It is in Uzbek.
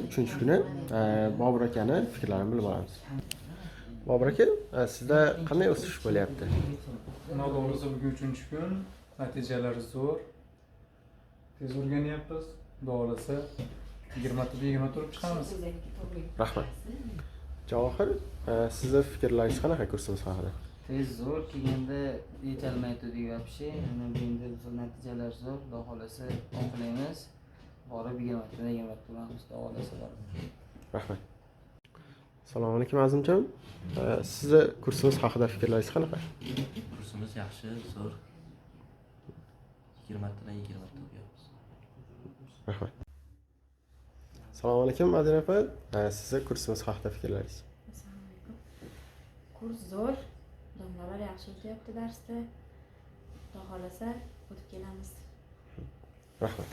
Uchinchi kuni. Bobur akani fikrlarini bilib olamiz. Bobur aka, sizda qanday o'sish bo'lyapti? Xudo xohlasa, bugun uchinchi kun, natijalar zo'r. Tez o'rganyapmiz. Xudo xohlasa, 20 tada 20 turib chiqamiz. Rahmat. Javohir, sizni fikrlaringiz qanaqa kursimiz haqida? Tez zo'r kelganda yetolmaydi вообще. Mana bu endi natijalar zo'r. Xudo xohlasa, oqlaymiz. Borib 20 tadan 20 ta uramiz, xudo xohlasa, borib. Rahmat. Assalomu alaykum, Azimjon. Sizni kursimiz haqida fikrlaringiz qanaqa? Kursimiz yaxshi, zo'r. 20 tadan 20 ta o'qiyapmiz. Rahmat. Assalomu alaykum, Madina opa. Sizni kursimiz haqida fikrlaringiz? Assalomu alaykum. Kurs zo'r. Domlalar yaxshi o'tyapti darsda. Xudo xohlasa, o'tib kelamiz. Rahmat.